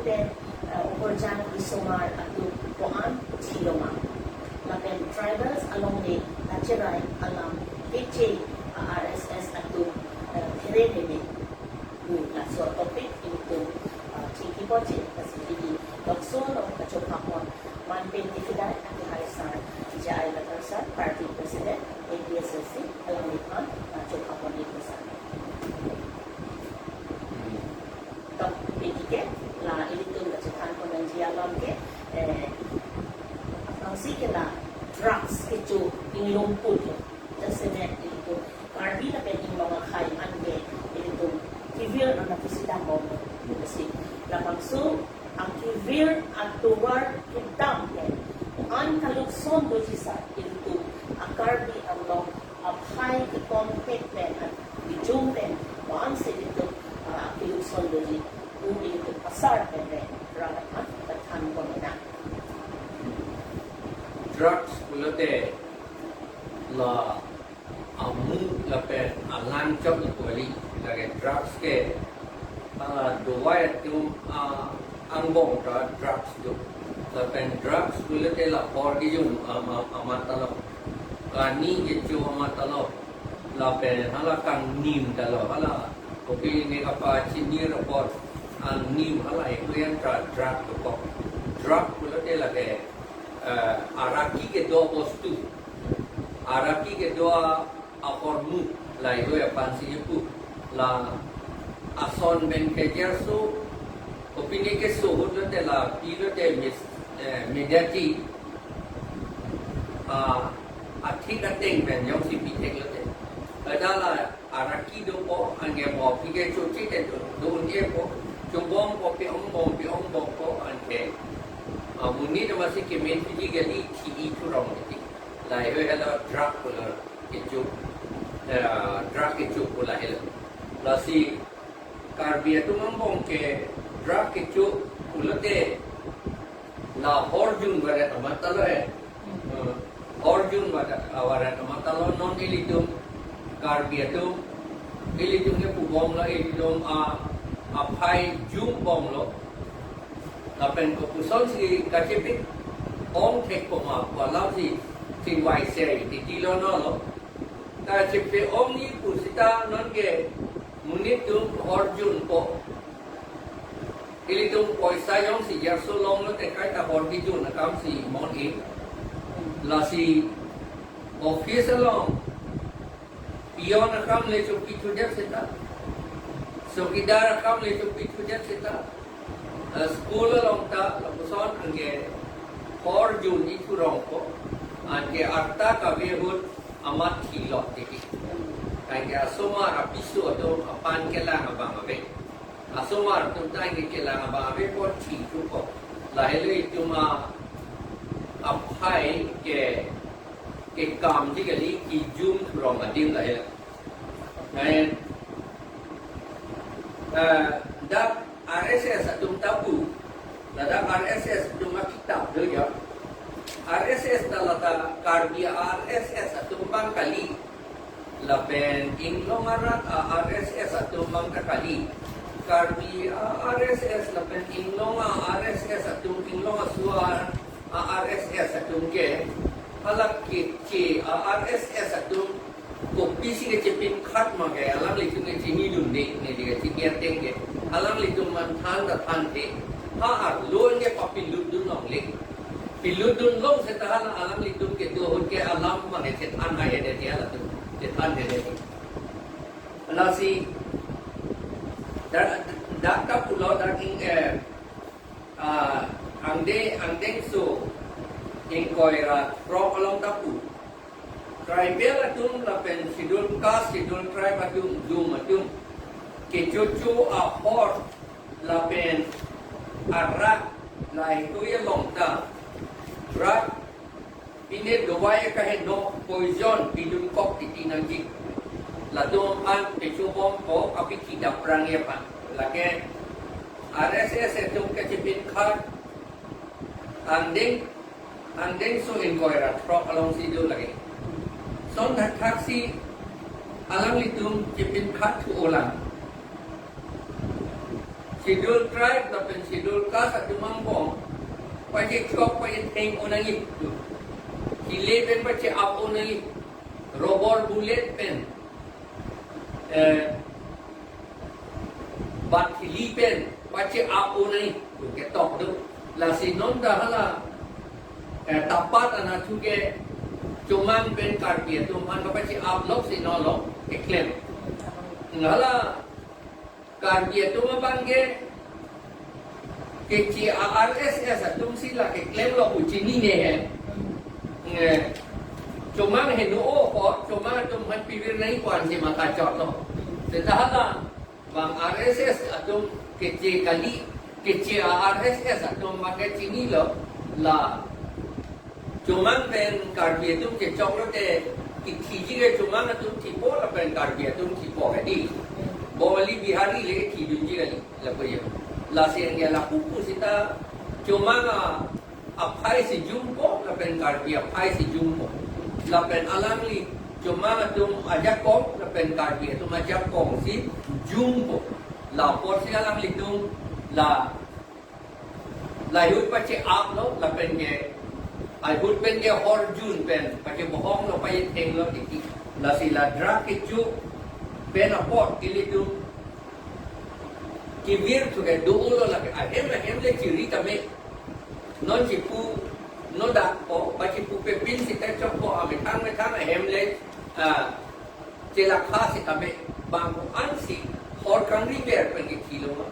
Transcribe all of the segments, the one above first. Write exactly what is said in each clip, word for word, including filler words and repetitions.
Pen, eh, okorjang isomar atum ko-an thiloma. Lapen tribals along le kacherai alam keche, ah, R S S atum, eh, phere mene. Hmm, laso topic ilitum, ah, chingki poche, kasi ili tokso lo kachopapon. Manpen Tifidat Akihai Sar, J I Lathar Sar, Party President, A P H L C, along le aphan, ah, chopapon ilitum sar. Tok pini ke, la ilitum kachethan pon nangji alam ke, eh, aphrangsi ke la drugs kecho inglong put lo. Jasemet ilitum Karbi lapen inglong akhei an ke ilitum kevir an aphusi dambom lo. Kasi labangso akevir atovar kedam ke an kalukson doji sar ilitum a-Karbi Anglong aphai kekom pet pen an, kejung pen, ko-ansi ilitum, ah, kelukson doji, un ilitum asar pen pen, rang an, pathan pon nang. Drugs pulote la amu lapen alang chok ni kali, lake drugs ke, ah, dovai atum, ah, angbong ta drugs do. Lapen drugs pulote la hor kejun ama, amat ta lo. Kani kecho amat ta lo. Lapen hala kangnim ta lo. Hala kopi ne kapachinir apot angnim hala itu yang tra-, drug dokok. Drug pulote lake, eh, araki kedo bostu. Araki kedo ahormu, lahelo aphansi kipu. La ason pen kejerso, kopine keso ahut lote la pi lote mis-, eh, media ti, ah, athik ateng pen jongsi pi thek lote. Pada la araki dopo, anke mo pi kecho chite do, do-un-epo, chobompo, pi-ongbom, pi-ongbompo, anke, ah, monit amatsi kemen phiji kali, thi-i thurong kiti. Lahelo drug pulo kecho, eh, drug kecho pu lahelo. Lasi Karbi atum angbong ke drug kecho pulote la hor jun varet amat ta lo eh. Hmm. Hor jun varet, ah, varet amat ta lo non ilitum Karbi atum, ilitum ke pubom lo, ilitum a, aphai jun bom lo. Lapen kopusonsi kachepi-ong thek koma pu alamsi chingvai sei titi lo non lo. Kachepi-ong ni pu seta non ke monit atum hor junpo. Ilitum poisa jongsi jerso long lote kaita hor kejun akamsi mon-i. Lasi office along peon akam le chopi thudet seta, chowkidar akam le chopi thudet seta, eh, school along ta lapuson anke hor jun-i thurongpo, anke arta kave ahut amat thilok titi. Anke asomar apiso atum aphan kelang abang ave. Asomar atum ta anke kelang abang ave apot thi thupo. Lahelo itum a, aphai ke, kekam ji kali, kejun thurong adim lahelo. Lain, eh, dak R S S atum ta pu, ladak R S S atum akitap do ya. R S S ta lata Karbi R S S atum abang kali. Lapen inglong arat a R S S atum abang ta kali. Karbi a R S S lapen inglong a R S S atum, inglong aso a R S S atum ke hala keche a R S S atum kopisi kechepin khat ma ke alanglitum kechinidunde, ne dei kachini ateng ke alanglitum manthan ta thanthe, ha arlo ke papilutdun longle. Pilutdun long seta hala alanglitum kedo ahut ke alam ma kechethan haihedet halatum, chethan hedet. Lasi dak, dak ta pulo dak ing, eh, ah, angdeng, angdengso ingkoi ra throk along ta pu. Tribal atum lapen schedule caste, schedule tribe atum, jum atum kechocho ahor lapen arak lahei along ta drug, pine dovai kaheno, poison pidunkok titi nangji. Latum an pechobompo, api kidap rang ya pa. Lake R S S atum kechepin khat, angdeng, angdengso ingkoi ra throk alongsi do lake. Son thakthak si alanglitum chepin khat thu olang. Schedule tribe lapen schedule caste atum angbong pachechok pachetheng-o nangji. Chile pen pache-ap-o nangji. Rubber bullet pen, eh, bat thili pen pache-ap-o nangji. Ketok do. Lasi non ta hala, eh, tapat anatthu ke chomang pen Karbi atum aphan pache-ap lok si non lo keklem. Hala Karbi atum abang ke, keche a-R S S atum si la keklem lo pu chinine he. Nge, chomang heno-o ko, chomang atum aphan pivir nangji pu-an si matha chot lo. Seta hala, bang R S S atum keche kali, keche a-R S S atum abang ke chinilo, la chomang pen Karbi atum kechok lote, kethiji ke chomang atum thipo lapen Karbi atum thipo hedi. Bongali Bihari le kethidunji kali, lapu ya. Lasi yang dia lapu pu seta chomang a, aphai si jumpo, lapen Karbi aphai si jumpo. Lapen alangli chomang atum ajakong, lapen Karbi atum ajakong si jumpo. Lapotsi alanglitum la lahut pache-ap lo, lapen ke, ahut pen ke horjun pen, pache bohong lo, pachetheng lo tiki. Lasi la drug kecho pen apot ilitum kevir thu ke do lo lake, ahem ahem le chiri tame. Non chipu, non dak po, pachipu pe pin sita chokpo, amethang methang ahem le, ah, chelakha sitame, bang ko-an si hor kangriver pen kethi lo ma,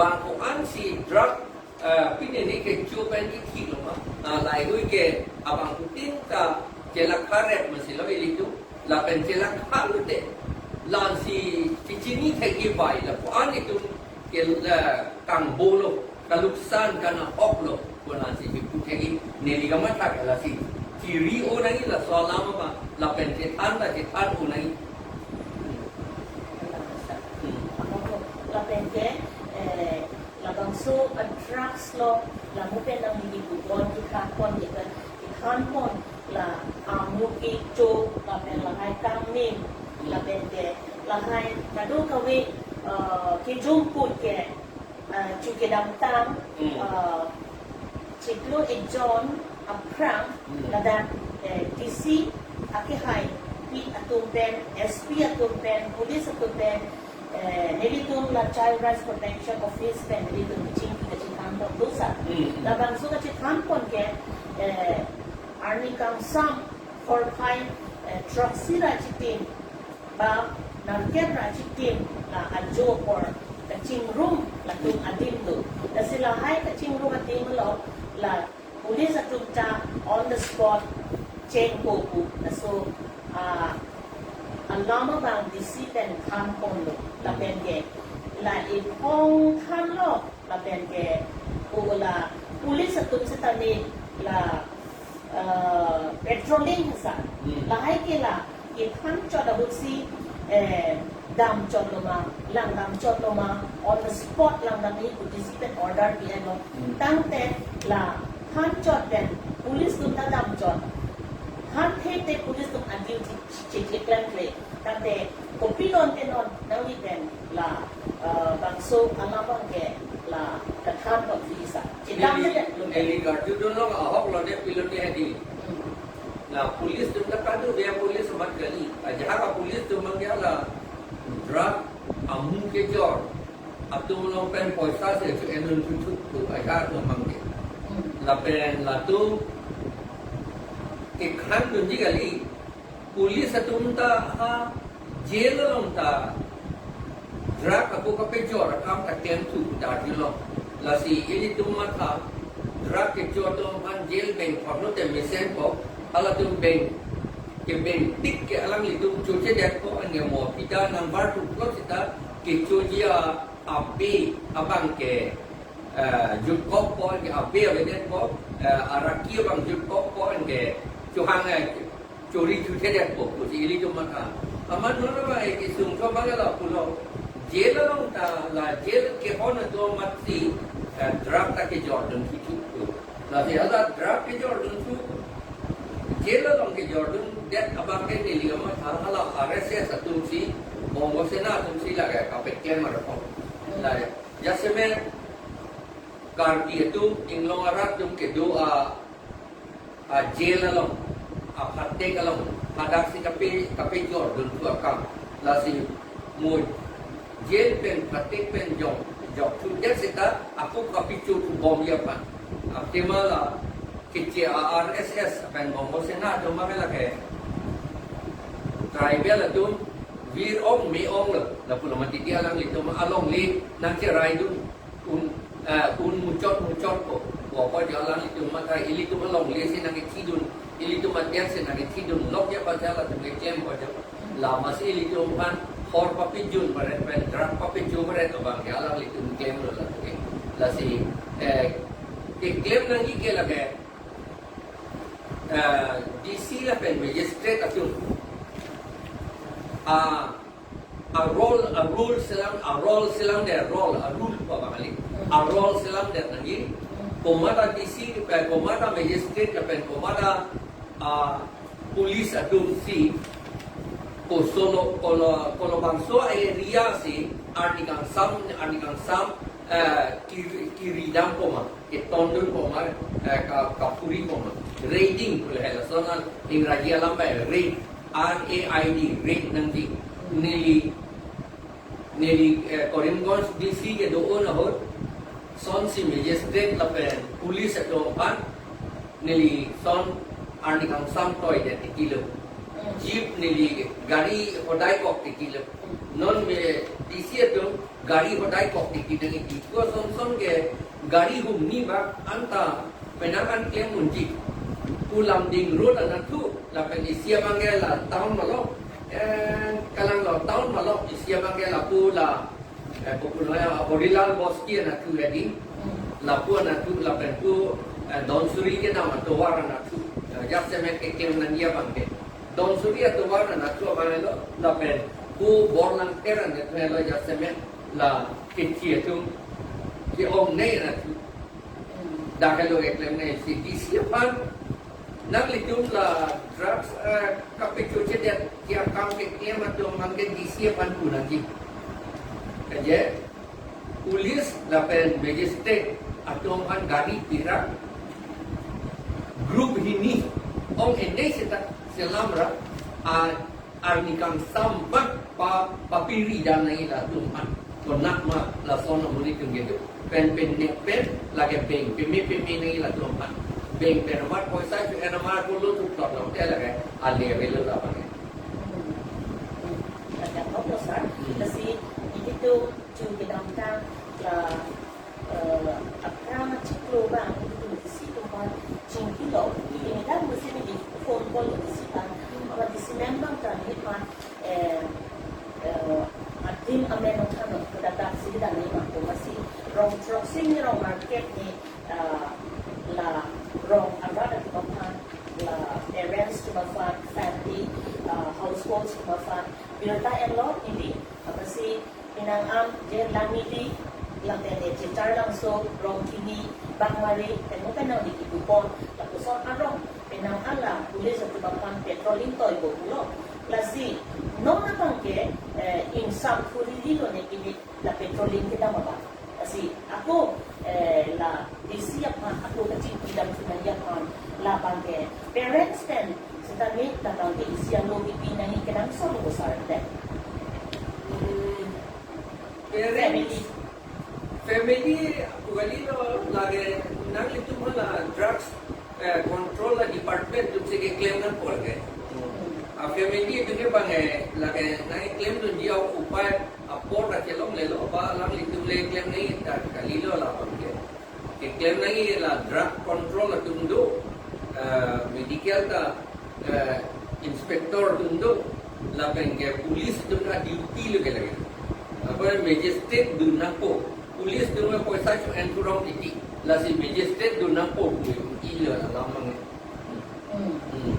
bang ko-an si drug, ah, pine ne kecho pen kethi lo ma, ah, laheihui ke abangphutin ta chelakha rep ma si lo ilitum, lapen chelakha lote, la-an si chichini thek-i bai, lapu-an itum ke, eh, kangbolo, kaluksan kanahok lo, pu-an si chipu thek-i, neli kamatha ke lasi chiri-o nangji, laso alam abang, lapen chethan ta chethan-o nangji. Hmm. Lapen ke, eh, labangso a-drugs lo, lamu pen nangli kebon kethanpon, kethanpon, la amu kecho, lapen lahai kangnim, lapen ke, lahai kadokave, eh, kejungput ke, eh, chu kedamtang, Hmm. eh, chiklo ejon aphrang, Hmm. ladak, eh, D C akehaipi atum pen, S P atum pen, police atum pen, eh, nelitum la Child Rights Protection Office pen nelitum chingki kachethanpon do sa. Hmm. Labangso kachethanpon ke, eh, arni kangsam porphai, eh, throksi ra chitim, ba nerkep ra chitim la ajo apor kachingrum latum adim do. Lasi lahai kachingrum adim lo la police atum ta on the spot chengpo pu. Laso, ah, alam abang D C pen thanpon lo, lapen ke la iphong thanlo, lapen ke pu la police atum sitame la, eh, patrolling sa. Hmm. Lahai ke la kethan chot ahut si, eh, dam chot lo ma, langdam chot lo ma, on the spot langdam nangji pu D C pen order pi-et lo. Hmm. Tangte la than chot pen police atum ta dam chot. Than thek te police atum a-duty che-, che-, cheklem kle. Tangte kopilon te non nangli pen la, eh, bangso alam abang ke la kethanpon phi sa. Chedam Neli, te lo. Neli karjudun long ahok lo ne piloni hedi. Hmm. La police atum ta kadu be police amat kali. Ajahak a-police atum abang ke la drug amu kejor atum along pen poisa si cho-en dun thuthu pu ajahak atum abang ke. Hmm. Lapen latum kekhan dunji kali. Police atum ta ha jail along ta drug ako kapejor akam ta klem thu ta arjulong. Lasi ilitum matha drug kecho atum aphan jail beng thorlo te mesenpo, halatum beng kebeng tik ke alanglitum chochedetpo, anke mo pita number two plot sita kechoji a-abe abang ke, eh, jutkokpo, anke abe avedetpo, eh, araki abang jutkokpo, anke chohang, eh, chori thuthedetpo pusi ilitum matha. Amat non abang, eh, kesung tho abang la pulo. Jail along ta la jail kehon atum amatsi, eh, drug ta kejordun thuthuk pu. Lasi hala drug kejordun thu, jail along kejordundet abang ke neli kamatha hala R S S atum si, Bongo Sena atum si lake kapeklem arpong. Lake Jasemet Karbi atum inglong arat atum kedo a, a jail along, a phatek along, hadak si kape, kapejor dun thu akam. Lasi mo jail pen phatek pen jok, jokthundet seta ako kapecho thu bom ya pan. Athema la keche a R S S pen Bongo Sena atum ma lake tribal atum vir ong me ong lo, lapu lo mati di alanglitum alongle nangcherai dun un, eh, un muchot muchot ko. Ko ko jo alanglitum mati ilitum alongle si nangkethidun, ilitum adet si nangkethidun, lok ya pasal atum keklem ko jo. Lama si ilitum aphan hor papijun baret pen drug papichu baret abang ya alanglitum klem lo lake. Lasi, eh, keklem nangji ke lake, eh, D C lapen magistrate atum a, a role, a rule selam, a role selam de role, a rule pa bang kali. A role selam de nangji. Komat a D C, eh, komat a magistrate lapen komat a, ah, police atum si ko solo, kolo, kolo bangso area si arni kangsam, arni kangsam, eh, kiri, kiri dam poma, ketondun poma, eh, ka, kapuri poma. Raiding pule hai lason an Ingraji alam bai raid, R A I D, raid nangji. Neli, neli, eh, Karimganj D C kedo-an ahut, son si magistrate lapen police atum aphan neli son arni kangsam toi de tikilo. Jeep neli gari hodai kok tikilo. Non me D C atum gari hodai kok tiki nangji. Ko son son ke gari humni bak anta penang an klem unji. Pu Lumding road anatthu lapen isi abang ke la town malok. Eh, kalang lo town malok isi abang ke lapu la, eh, popular ya Horilal Boski anatthu ya di. Lapu anatthu lapen pu, eh, Donsuri kedam atovar anatthu. Eh, jasemet keklem nangji abang ke. Donsuri atovar anatthu abang lo, lapen pu Borlangpher anatthu lo jasemet la kechi atum ke-ongnei anatthu. Dak helo keklem nangji D C aphan, nanglitum la drugs, eh, kapechochedet ke akam keklem atum abang ke D C aphan pu nangji. Kaje, police lapen magistrate atum aphan gari pira, group hini, ong-enei seta selam ra, a, arni kangsam bak pa, papiri dam nangji latum aphan. Konat ma lason amonit atum kedo. Pen pen nek pen lake beng peme peme nangji latum aphan. Beng pen amat poisa chu en amat polo chu plot long te lake ale avelo labang ke. Lake apa ko sir? Lasi ilitum chu kedamtang la, eh, aphrang chiklo bang ilitum D C atum aphan chingkilo. Ini dak mesti ni phone call D C aphan. Apa D C member kan ni aphan, eh, eh, adim amen othan no dak dak si dak ni ma ko masi rong throksi ni rong market ni, eh, la rong arat atum aphan, la parents atum aphan, family, eh, households atum aphan birta enlo ili. Apa si Penang an je Langmili, lapen je Charlangso, Rongkini, Bangmari, pen mo pen nangli kipupon, lapuson arong, penang an la police atum aphan patrolling toipo pulo. Lasi, non abang ke, eh, ingsam phuriri lo ne pini la patrolling kedam abang. Lasi, ako, eh, la D C aphan, ako kachingki damthu nangji aphan, labang ke, parents pen, seta ne labang ke isi alo kipi nangji kenangsot lo ko sir te. Hmm, parents, family. Family, pu kali lo lake nanglitum la drugs, eh, control la department atum si keklem nangpo lake. A family atum ke bang, eh, lake nangklemdunji a upai apor ta kelonglelo, ba alanglitum le klem nangji ta kali lo labang ke. Keklem nangji la drug control atum do, eh, medical ta, eh, inspector atum do, lapen ke police atum ta duty lo ke lake. Apa magistrate dun nangpo, police atum ke poisa chu en thurong titi, lasi magistrate dun nangpo, duty lo alam mang. Hmm. Hmm.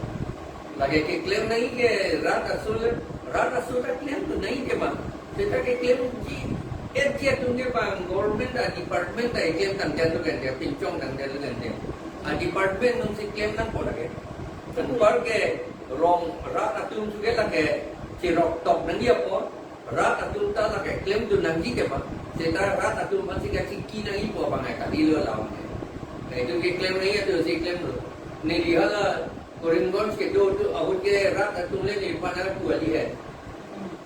Lake keklem nangji ke rat aso le, rat aso ta klemdun nangji ke bang. Seta keklemji, et je atum ke bang, government a department ta keklem tangte atum kan dia, pinchong tangte atum kan dia. A department atum si klem nangpo lake. Anpar ke rong rat atum si ke lake, chirok tok nangji apot. Rat atum ta lake klemdun nangji ke bang. Seta rat atum aphan si kachingki nangji pu abang ai kali lo laum ke. Nelitum keklem nangji atum si klemlo. Neli hala Karimganj kedo tu ahut ke rat atum le neliphan nangpu kali he.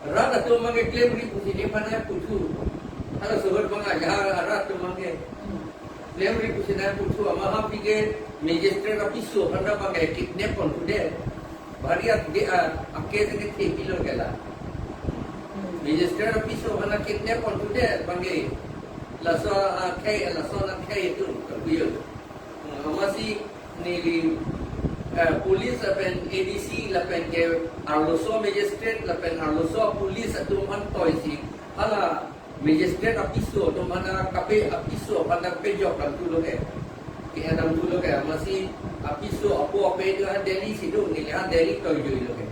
Rat atum abang ke klemri pusi neliphan nangputhu. Hala sohor abang aja rat atum abang ke klemri pusi nangputhu, amat aphi ke magistrate apiso aphan ta abang ke kidnap ponthudet. Bari ake, ah, ake sene thepilo ke la. Magistrate apiso aphan ta kidnap ponthudet abang ke. Laso akhei, laso akhei atum kakuyo. Hmm, amatsi neli, eh, police lapen A D C lapen ke arloso magistrate lapen arloso police atum aphan toisi hala magistrate apiso atum aphan ta kape apiso aphan ta pejok nangthulo ke. Ke nangthulo ke, amatsi apiso apo ape do ha Delhi si do, neli ha Delhi toijoilo ke.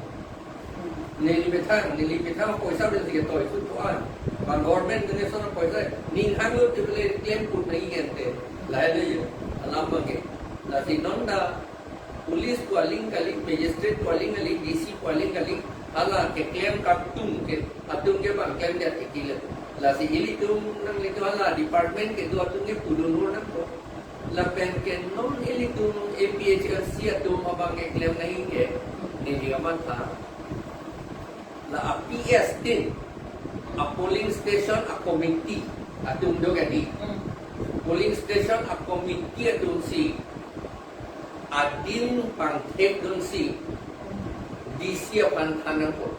Neli methang, neli methang poisa pensi ketoisu pu an. Bang government kene sona poisa, ning hanglo te bele klem put nangji ante. Lahai lo yo, alam abang ke. Lasi non ta police pu aling kali, magistrate pu aling kali, D C pu aling kali, hala keklem kangtung ke, atum ke bang klemdet ikile. Lasi ilitum nanglitum hala department kedo atum ke pudun hur nangkok. Lapen ke non ilitum A P H L C atum abang ke klem nangji ke, neli amat tha. La a P S tin, a polling station a committee atum do kali. Polling station a committee atum si adim pangthekdunsi D C aphan than nangkok.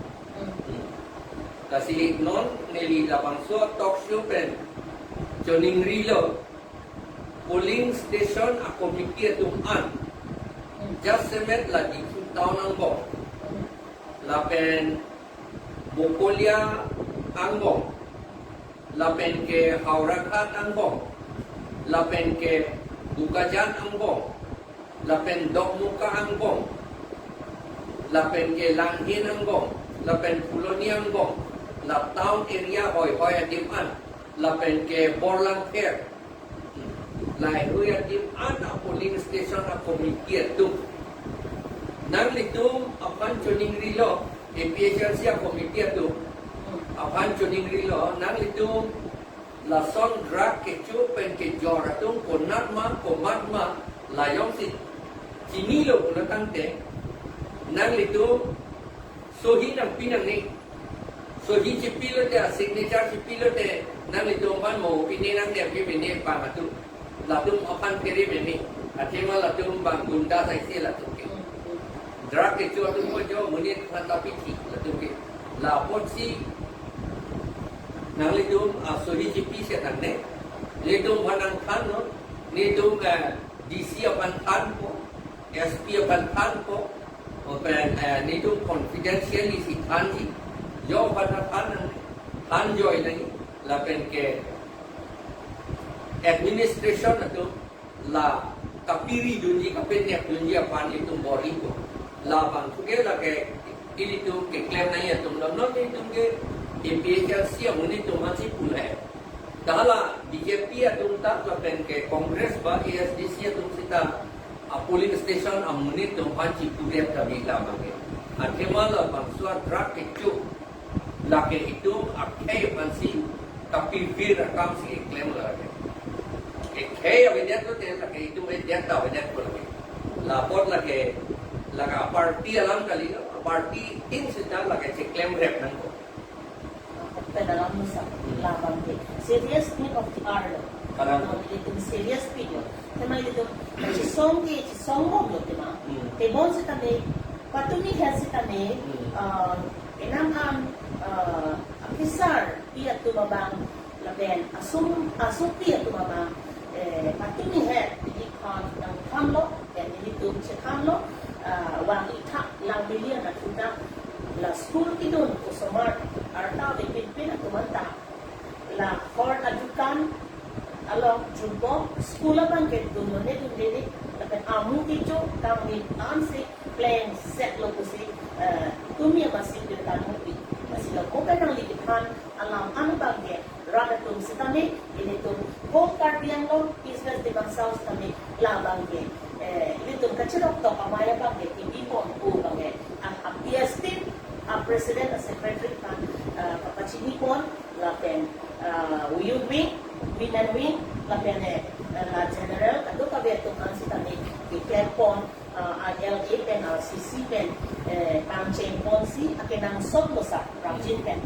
Lasi non neli labangso talk show pen choningrilo, polling station a committee atum an jasemet la Diphu town angbong, lapen Bokolia angbong, lapen ke Howraghat angbong, lapen ke Bokajan angbong, lapen Dokmoka angbong, lapen ke Langhin angbong, lapen Phuloni angbong, la town area hoihoi adim an, lapen ke Borlangpher. Lahaihui adim an a polling station a committee atum. Nanglitum aphan choningrilo, A P H L C a committee atum aphan choningrilo, nanglitum lason drug kecho pen kejor atum konat ma, komat ma, la jongsi chinilo pulo tangte, nanglitum sohi nangpi nangne. Sohi chipilote, a signature chipilote, nanglitum aphan mo pine nangne pi mene pang atum. Latum aphan kere mene. Athema latum bang gunda saise latum ke. Drug kecho atum ko jo monit aphan ta pithi latum ke. La apotsi nanglitum a sohi chipi si nangne. Nelitum aphan nangthannon. Nelitum, eh, D C aphan thanpo, S P aphan thanpo, lapen, eh, nelitum confidentially si thanji, jo aphan ta than nang, than joi nangji, lapen ke administration atum la kapiridunji, kapenepdunji aphan itum bor-ipo. Labang thu ke lake ilitum keklem nangji atum lo, non itum ke A P H L C amonit atum aphan si pulai. Hala B J P atum ta lapen ke Congress ba A S D C atum seta a polling station amonit atum aphan chipudet kami labang ke. Athema labangso a drug kecho lake itum akhei aphan si kapivir akam si keklem lake. Akhei avedetlote lake itum avedetlo, avedetpo lake. La apot lake, lake a party alam kali lo, a party tin seta lake cheklemrep nangkok. Pen alam musa labang ke serious need of the hour lo. Kalang. Ah, ilitum serious pi lo. Tema ilitum chisong ke chisong bomlo tema. Hmm. Tebon setame, patumi het setame, Hmm. ah, enam an, ah, officer pi atum abang lapen asum, asum pi atum abang, eh, patumi het, ili khan nangthanlo, ya ilitum chethanlo, ah, vang-ik tha, lang million atum ta, la school kedun osomar arta ave pinpin atum anta, la hor adukan along jumpo, school abang ke dunlone dunde ne, lapen amu kecho kangni ansi plengsetlo pusi, eh, tumi amatsi pirtang mupi. Lasi lo ko pen nangli kethan alam an abang ke rat atum setame, ilitum whole Karbi Anglong, East West Dima Hasao setame, labang ke, eh, ilitum kachiroktok amei abang ke, kibipon pu abang ke, a, a P S tin, a-president, a-secretary aphan, ah, kapachini pon, lapen, ah, youth wing, women wing, lapen, eh, la general, kadokave atum an sitame, keklem pon, ah, a-L A pen, a-C C pen, eh, pangcheng ponsi, akenangsot lo sa, Ramjin pen.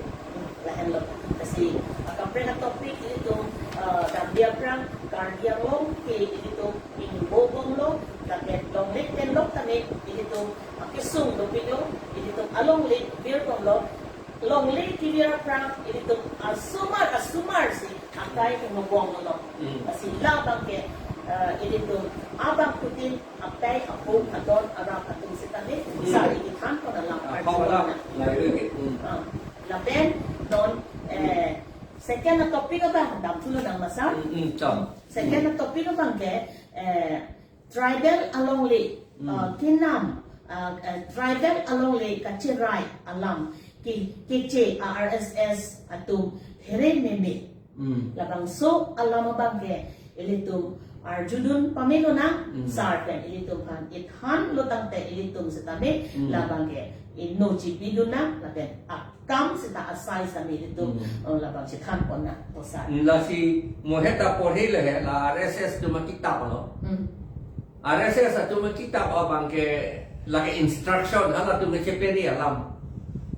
Lahenlo. Lasi, ah, kaprek a-topic ilitum, ah, damde aphrang, Karbi Anglong ke ilitum ingbobomlo, lapen longle pen lok tame ilitum, ah, kesung dopiklo, ilitum alongle virbomlo, longle kevir aphrang ilitum asomar asomar si akai ingbobomlo. Hmm. Lasi labang ke, ah, ilitum abangphutin apei apo adon arap atum sitame, hmm, sari kethan pon alam, ah, arju hau alam, na. Lai re ke. Hmm. Ah, lapen non, eh, second a-topic abang damthu lonang ma sir. Hmm, hmm, cham. Second, hmm, a-topic abang ke, eh, tribal alongle, hmm, ah, kenam, ah, eh, tribal alongle kacherai alam ke, keche a-R S S atum here meme. Hmm. Labangso alam abang ke ilitum arjudun pame lonang, hmm, sir pen ilitum aphan ithanlo tangte ilitum sitame, hmm, labang ke ino chipidun nang, lapen akam sita asai sami ilitum, hmm, oh, labang chethan pon nang, to sir. Hmm, lasi mo heta porhi le he, la R S S atum akitap lo. Hmm. R S S atum akitap abang ke lake instruction, halatum kecheperi alam.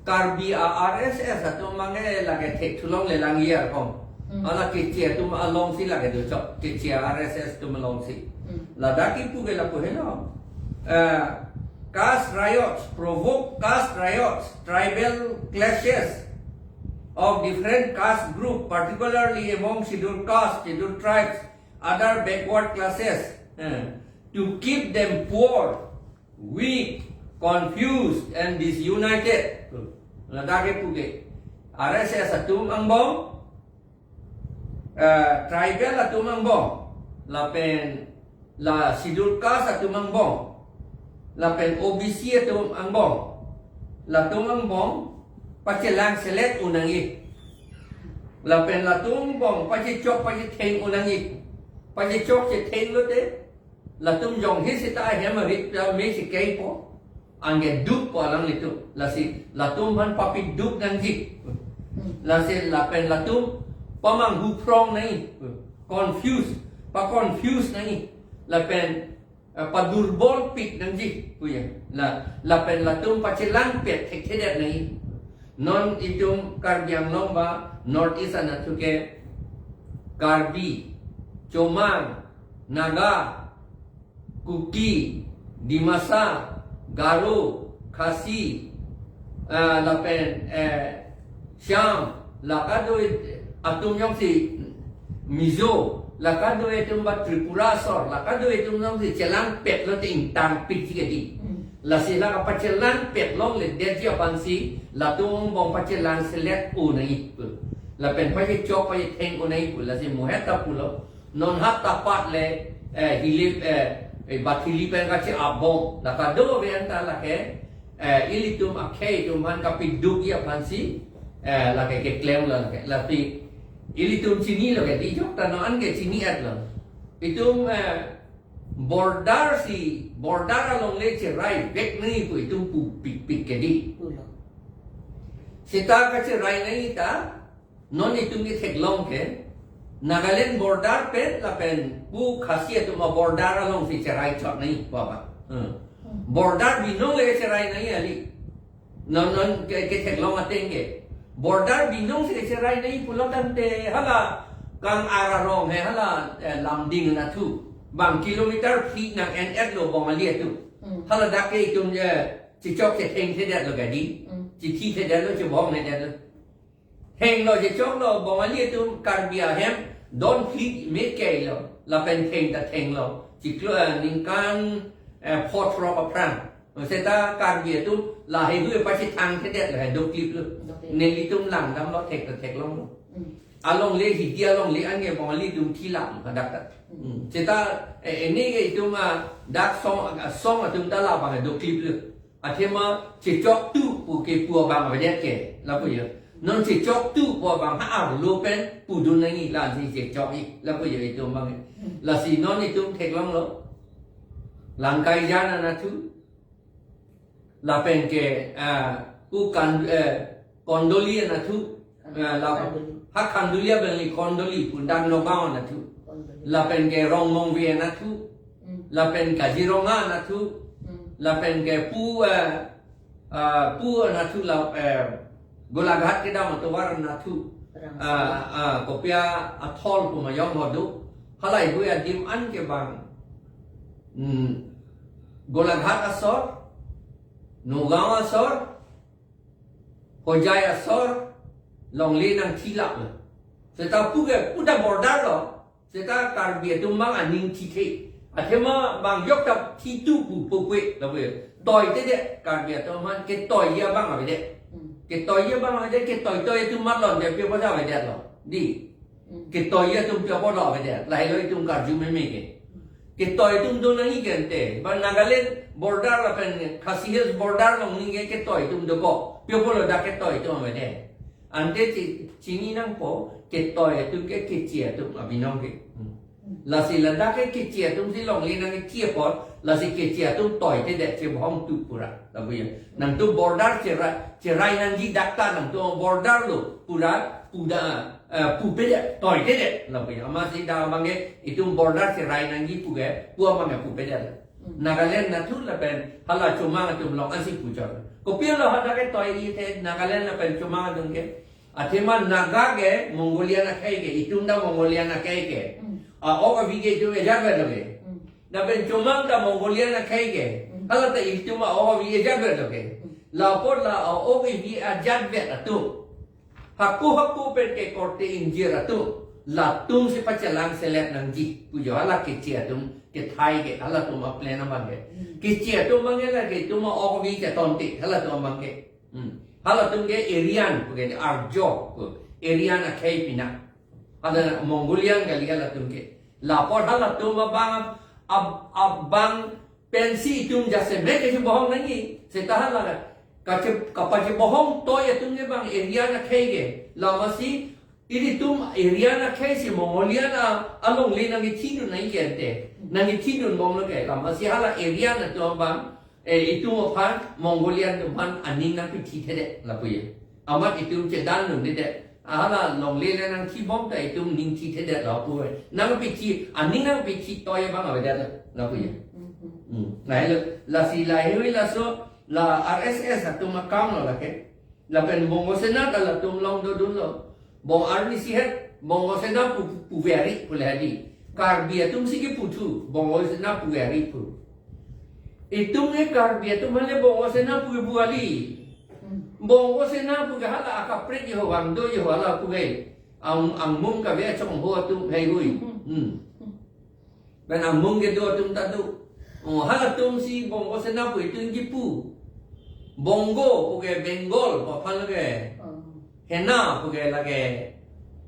Karbi a-R S S atum abang ke lake thekthulong lelang yer kong. Hmm. Hala keche atum alongsi lake dochok, keche a-R S S atum alongsi. Hmm. Ladak kipu ke lapu helo. Eh, caste riots, provoke caste riots, tribal clashes of different caste group, particularly among scheduled caste, scheduled tribes, other backward classes, eh, to keep them poor, weak, confused and disunited. Ladak kipu ke R S S atum angbong, eh, tribal atum angbong, lapen la scheduled caste atum angbong, lapen O B C atum angbong, latum angbong pachelang selet un nangji. Lapen latum angbong pachechok pachetheng un nangji. Pachechok chetheng lote, latum jongsi sita ahem arit ta me si keipo, anke dukpo alanglitum. Lasi latum aphan papiduk nangji. Lasi lapen latum pamanghu phrong nangji, confuse, pa-confuse nangji. Lapen, eh, padurbol pik nangji, puya. La, lapen latum pachelang pet thekthedet nangji. Non itum Karbi Anglong ba North East anatthu ke Karbi, Chomang, Naga, Kuki, Dimasa, Garo, Khasi, ah, lapen, eh, Cham, la kado atum jongsi Mizo, la kado atum ba Tripura asor, la kado atum jongsi chelang pet lote ingtang pik ji kedi. Hmm. Lasi la kapachelang pet longledetji aphansi, latum angbong pachelang selet un nangji pu. Lapen pachechok pachetheng un nangji pu, lasi mo heta pulo. Non hap tapat le, eh, hilip, eh, eh, bathili pen kache-abong. La kadokave anta lake, eh, ilitum akhei atum aphan kapidukji aphansi, eh, lake keklem lo lake. Lapi ilitum chinilo ke, dijok ta non anke chini-etlo. Itum, eh, border si, border alongle cherai vek nangji pu itum pu pikpik kedi. Pulo. Sita kacherai nangji ta, non itum ketheklong ke, Nagaland border pen lapen pu Khasi atum a-border alongsi cherai chot nangji pu abang. Hmm. Hmm. Border binong le cherai nangji kali. Non, non ke, ketheklong ateng ke. Border binong si cherai nangji pulo tangte hala Kang-ar arong he hala, eh, Lumding anatthu. Bang kilometer phli nang en-etlo Bongali atum. Hmm. Haladak ke itum je chechok chetheng thedetlo kedi. Hmm. Chethi thedetlo, chebong thedetlo. Henglo chechoklo Bongali atum Karbi ahem don phli me keilo, lapen theng ta thenglo. Chiklo, eh, ningkan, eh, pho throk aphrang. Seta Karbi atum laheihui pachethang thedetlo, he dokliplo. Doklip. Nelitum langdamlo, thek ta theklonglo. Hmm. Alongle hidi alongle anke Bongali atum thi lang hadak ta. Hmm. Hmm. Seta, eh, ene ke itum, ah, dak song, ah, song atum ta labang dokliplo. Athema chechoktu pu kepu abang avedet ke, lapu ya. Non chechoktu pu abang ha-arlo pen pudun nangji, lasi chechokji, lapu ya itum abang. Lasi non itum theklonglo. Langkaijan anatthu. Lapen ke, ah, Pu kan, eh, Kondoli anatthu. Eh, la, Kanduli. Ha Kanduli abangli Kondoli pu, dak Nagaon anatthu. Kanduli. Lapen ke Rongmongve anatthu. Hmm. Lapen Kaziranga anatthu. Hmm. Lapen ke pu, eh, ah, pu anatthu la, eh, Golaghat kedam atovar anatthu. Rangso. Ah, ah, kopi athol pu ma yong ho do. Halahei hui adim an ke bang. Hmm. Golaghat asor, Nagaon asor, Hojai asor, longle nangthilap lo. Seta pu ke pu ta border lo. Seta Karbi atum bang aning thithe. Athema bang yok ta thitu pu pokwe lo pu. Toitedet, Karbi atum aphan ketoiji abang avedet. Hmm. Ketoiji abang avedet, ketoitoi atum malon de pe boja avedet lo. Di. Hmm. Ketoi atum pi apot lo avedet. Lahelo itum karju meme ke. Ketoi atum do nangji ke ante. Ba Nagaland border lapen Khasi Hills border along ningke ketoi atum dokok. Pi apot lo dak ketoi atum avedet. Ante chi-, chini nangpo ketoi atum ke keche atum abinong ke. Hmm. Lasi ladak ke keche atum si longle nangkeche apot, lasi keche atum toitedet, chebohong tu pura. Lapu ya. Nangtum border cherai, cherai nangji dak ta nangtum border lo pura, puda, eh, pupedet, toitedet, lapu ya. Amatsi dak abang ke itum border cherai nangji pu ke, pu abang ke pupedet. Hmm. Nagaland anatthu lapen hala Chomang atum along ansi pu chot. Kopi lo hadak ketoi ithe Nagaland lapen Chomang atum ke. Athema Naga ke Mongolian akhei ke, itum ta Mongolian akhei ke. Hmm. A-ok avi ke itum ejat vet lo ke. Hmm. Lapen Chomang ta Mongolian akhei ke. Hmm. Hala ta itum a-ok avi ejat vet lo ke. Hmm. La apot la a-ok avi ajat vet atum, hako hako pen ke korte ingjir atum, latum si pachelang selet nangji pu jo, hala keche atum kethai ke, halatum aplan abang ke. Hmm. Keche atum abang ke la ke itum a-ok avi chetonte, halatum abang ke. Hmm. Halatum ke Aryan pu ke, Arjo pu, Aryan akhei pina. Hala Mongolian kali halatum ke. La apot halatum abang, ab-, abang pensi itum jasemet kachebohong nangji. Seta hala kache-, kapachebohong toi atum ke bang Aryan akhei ke. Lasi ilitum Aryan akhei si Mongolian a, alongle nangkethidun nangji ke ante. Nangkethidun bom lo ke. Lasi hala Aryan atum abang, eh, itum aphan, Mongolian atum aphan aning nangpethethedet lapu ya. Amat itum chedandundedet. Hala longle le nangthibom ta itum ning thethedet lapu ya. Nangpethi, aning nangpethi toi abang avedet lapu ya. Hmm. Hmm. Lahelo, lasi lahelo laso, la R S S atum akam lo lake. Lapen Bongo Sena ta latum along dodunlo. Bong arni si het, Bongo Sena pu, pu, puve ari pu le hadi. Karbi atum si kepu thu, Bongo Sena puve ari pu. Itum ke Karbi atum hale Bongo Sena puve ari. Hmm. Bongo Sena pu ke hala akaprek jo vang do jo hala puve. Ang, angmung kave achongho atum heihui. Hmm. Hmm. Pen angmung kedo atum ta do. Oh, halatum si Bongo Sena pu itum kipu. Bongo pu ke Bengal pu aphan lake. Oh. Sena pu ke lake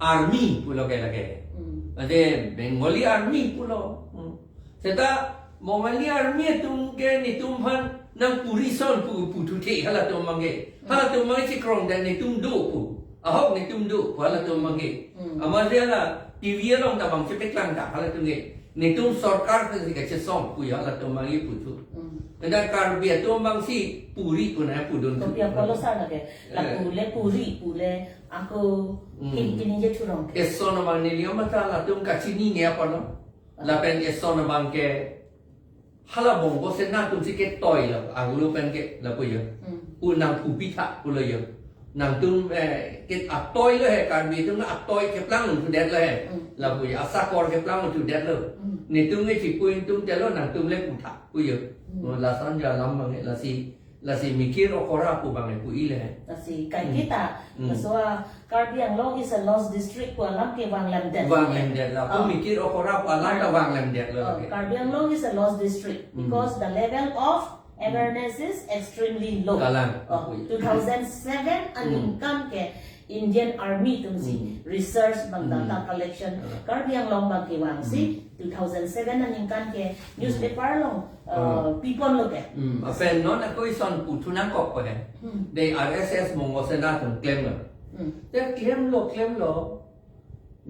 army pu lake lake. Hmm. Ade Bengali army pulo. Hmm. Seta Bengali army atum ke netum aphan nangpuri ason pu puthu the halatum abang ke. Hmm. Halatum abang ke chikrong dan netum do pu. Ahok netum do pu halatum abang ke. Hmm. Amat hala T V along ta bang chepeklang ta halatum ke. Netum sorkar pen si kachesong pu ya halatum abang ke puthu. Hmm. Anta Karbi atum abang si puri pu na pudun thu. Kopi apot lo sar lake. La Eh. Pule puri, pule ako Hmm. Kin kiningje churong ke. Eson abang neli amat halatum kachinine apot lo. Lapen eson abang ke hala Bongo Sena atum si ketoi lo, arlo pen ke lapu ya. Hmm. Pu nangpupitha pulo ya. Nangtum, eh, ke atoi lo he, Karbi atum atoi keplang thudet lo he. Hmm. Lapu ya, asakor keplang thudet lo. Hmm. Netum ke chipu ingtung telo, nangtum le putha pu ya. Hmm. Oh, lason ja alam abang ke, lasi, lasi mikir okora pu abang ke pu ile he. Lasi kai Hmm. kita, Hmm. laso a Karbi Anglong is a lost district pu alam ke vanglamdet. Vanglamdet la. Pu Oh. Mikir okora pu alam ta vanglamdet lo Oh, lake. Karbi Anglong is a lost district Hmm. because the level of awareness is extremely low. Kalang, Oh, apui. Two thousand seven Hmm. aningkan ke Indian Army atum si Hmm. research bang Hmm. data collection Kalang. Karbi Anglong abang kevang si Hmm. two thousand seven aningkan ke newspaper along, uh, Hmm. pipon lo ke. Hmm. Lapen non ako eson puthu nangkok ko he. Hmm. De R S S Bongo Sena atum klemlo. Hmm. Te klemlo, klemlo.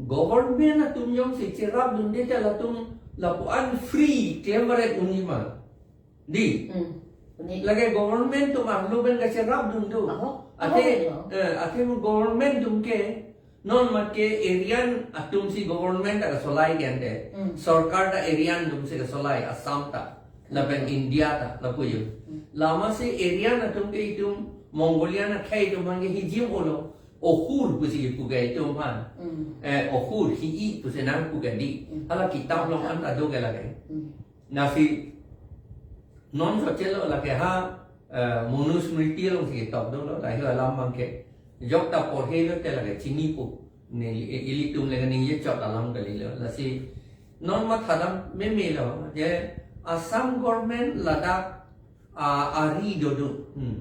Government atum jongsi cherapdunde te latum lapu-an free klem varet unji ma. Di. Hmm. Lake government atum arlo pen kacherapdun do. Aho, aho, Athe, aho. eh, athe mo government atum ke, non mat ke area atum si government ta kasolai kente. Hmm. Sorkar ta area atum si kasolai, Assam ta, lapen Hmm. India ta, lapu yo. Hmm. Lama si area atum ke itum Mongolian akhei atum aphan ke hijim olo, ohur pusi kipu ke itum aphan. Hmm. Eh, ohur, hi-i pusi nangpu ke di. Hmm. Hala kitab along anta do ke lake. Hmm. Lasi non sochetlo lake ha, eh, Manusmriti along si top dolo, lahei alam abang ke. Jok ta porhelo te lake chinipo. Ne ili-, ilitum lake ningje chot alam kalilo. Lasi non mathadam memelo, je Assam government ladak, ah, ari dodun. Hmm.